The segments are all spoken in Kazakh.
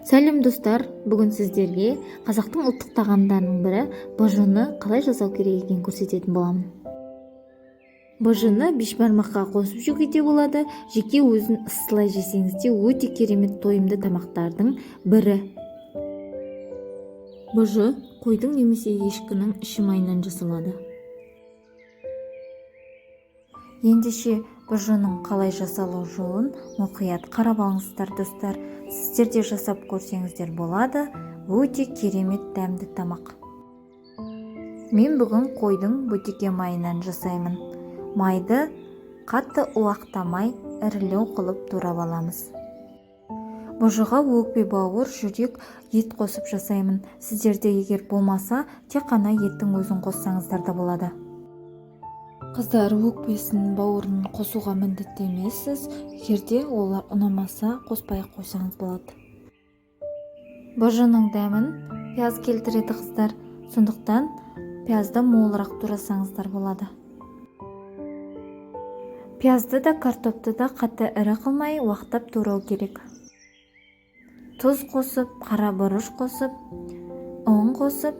Сәлем, достар! Бүгін сіздерге қазақтың ұлттық тағамдарының бірі быжыны қалай жасау керек екенін көрсететін боламын. Быжыны бешбармаққа қосып жеуге де болады, жеке өзін ысылай жесеңіз де, өте керемет, тойымды тамақтардың бірі. Быжы қойдың немесе ешкінің іші майынан жасалады. Ендеше, быжының қалай жасалу жолын мұқият қарап алыңыздар, достар. Сіздер де жасап көрсеңіздер болады, өте керемет дәмді тамақ. Мен бүгін қойдың бөтеке майынан жасаймын. Майды қатты уақтамай, ірілеу қылып турап аламыз. Бұжыға өкпе, бауыр, жүрек, ет қосып жасаймын. Сіздерде егер болмаса, тек қана еттің өзін қоссаңыздар да болады. Қыздар, өкпесін, бауырын қосуға міндетті емессіз. Егер де олар ұнамаса, қоспай ақ қойсаңыз болады. Бұжының дәмін пияз келтіреді, қыздар, сондықтан пиязды молырақ турасаңыздар болады. Пиязды да, картопты да қатты ірі қылмай, уақтап турау керек. Тұз қосып, қара бұрыш қосып, ұн қосып,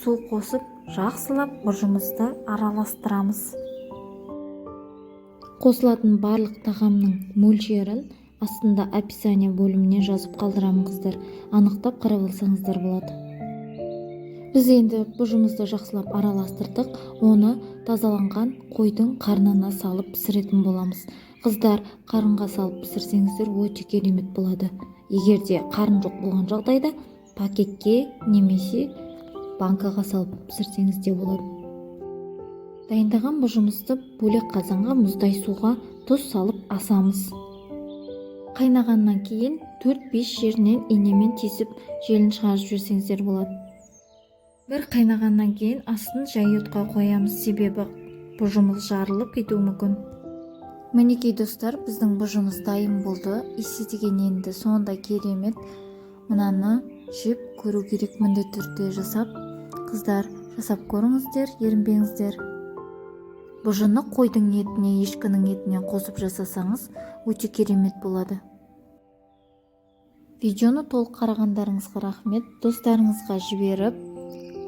су қосып, жақсылап бұжымызды араластырамыз. Қосылатын барлық тағамның мөлшерін астында описание бөліміне жазып қалдырамын, қыздар, анықтап қарап алсаңыздар болады. Біз енді бұжымызды жақсылап араластырдық. Оны тазаланған қойдың қарнына салып пісіретін боламыз. Қыздар, қарынға салып пісірсеңіздер, өте керемет болады. Егер де қарын жоқ болған жағдайда, пакетке немесе банкаға салып пісірсеңіз де болады. Дайындаған бұжымызды бөлек қазанға мұздай суға тұз салып асамыз. Қайнағаннан кейін 4-5 жерінен инемен тесіп, желін шығарып жіберсеңіздер болады. Бір қайнағаннан кейін астын жай отқа қоямыз, себебі бұжымыз жарылып кетуі мүмкін. Мінекей, достар, біздің бұжымыз дайын болды. Иісі деген енді сондай керемет, мынаны жеп көру керек міндетті түрде жасап. Қыздар, жасап көріңіздер, ерінбеңіздер. Бұжыны қойдың етіне, ешкінің етіне қосып жасасаңыз, өте керемет болады. Видеоны толық қарағандарыңызға рахмет. Достарыңызға жіберіп,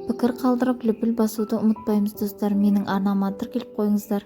пікір қалдырып, лүпіл басуды ұмытпаймыз. Достар, менің арнама тіркеліп қойыңыздар.